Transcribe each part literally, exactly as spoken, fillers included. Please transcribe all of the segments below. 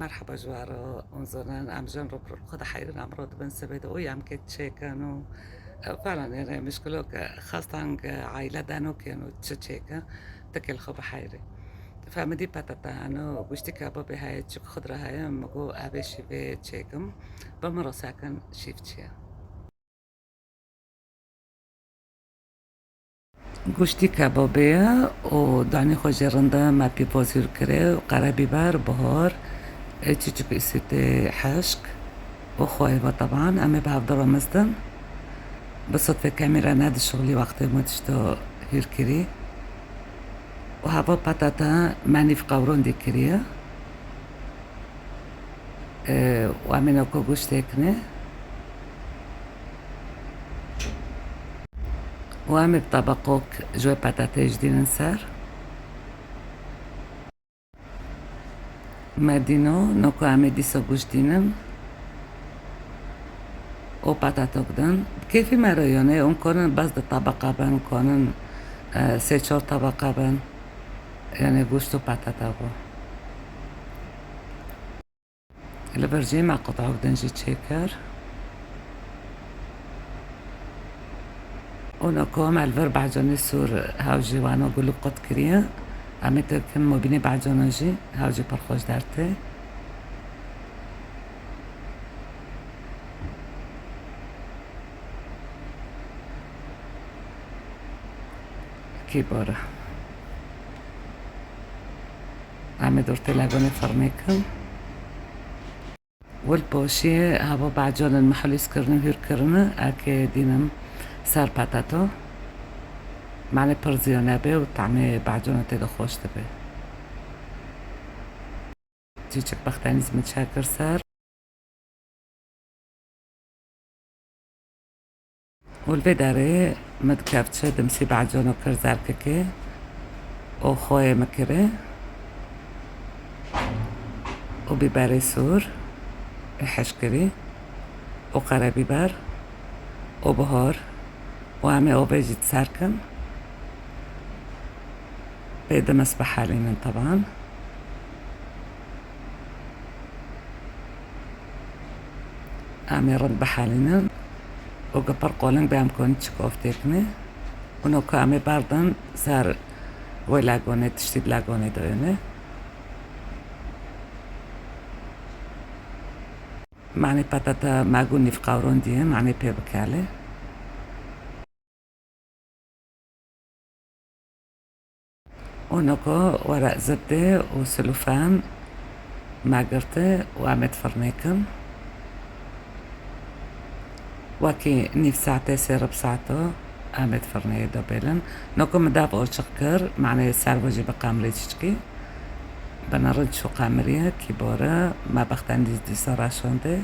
Merheba ji we re, hûn zanin em jin rû bi rû xwe diheyrin, em rû dibin sibê de û yemkê çêkin û, e, falan, yani mişkilok, e, xastan, e, aile denokên û çi çêkin, tikê li xwe biheyrin. Femidî petete hene û guştî kebabê heye, çik xudra heye, min got, "Evê şîvê çêkim." Bi min re sekin şîv çi ye. Goştî kebabê ye û danî xwe jê rind e, me pîvoz hûr kirê û qerebîber, bihar, ê çiçik îsîtê hişk û xwayê ve teban. Em ê bi hev de ramizdin. Bi sitfê kemîre nedişixulî wextê me tişto hûr kirî. Û heva petata me nîv qewrondî kiriye. Û em ê noko goştê kinê. Û em ê bi tabaqok ji wê petatê jî dînin ser. Me dîno, noko em ê dîsa goşt dînin. Û petatok din. Bi kêfî me re yone, hûn konin bes di tabaqa bin, konin, e, sê çar tabaqa bin. Yani goşt û petata bû. Li vir jî me qutawk din jî çêkir. Û noko me li vir behcanê sûr hew jî wano gulûk qut kiriye. Em ê têkin mobînê behcana jî hew jî pir xweş dertê. Kî bora. Em ê dortê legonê firnê kin. Wil poşiyê hava behcanên mihulîs kirine, hûr kirine, eke dînim ser petato. Mane pir ziyo nebe û tamê behcana tê de xweş dibe. Çiçik bextenîz min çekir ser. Û li vê derê min di kevçe dimsî behcano kir zerkekê û xweyê min kirê û bîberê sûr ê hişkirî û qerebîber û bihar û em ê ovê jî di ser kin. Pê dimis bihelînin teban. Em ê rind bihelînin û ku pir qoling be em konin çi koftê kinê. Û noka em ê berdin ser wê legonê, tiştî di legonê de yêne. Manê petata me got nîv qewrondiye, manê pê bikelê. Û noko were zibdê û silûfen me girtê û em ê di firnê kin. Wekî nîv saetê sê rib saeto em ê di firnê de bêlin. Noko min dav oçiq kir, manê servo jî biqemrê çiçkî. Bina rind çû qemiriye, kî bore, me bextendî dîsa raşandê.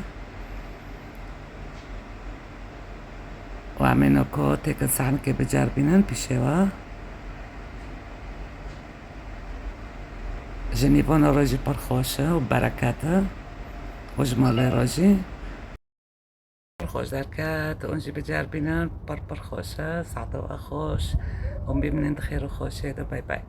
Û em ê noko têkin sehnikê bicerbînin pîşê we. Ji nîvana re jî pir xweş e û bereket e û ji malê re jî. Pir xweş derket, hûn jî bicerbînin, pir pir xweş e, saeta we xweş. Hûn bimînin di xêr û xweşê de, bay bay.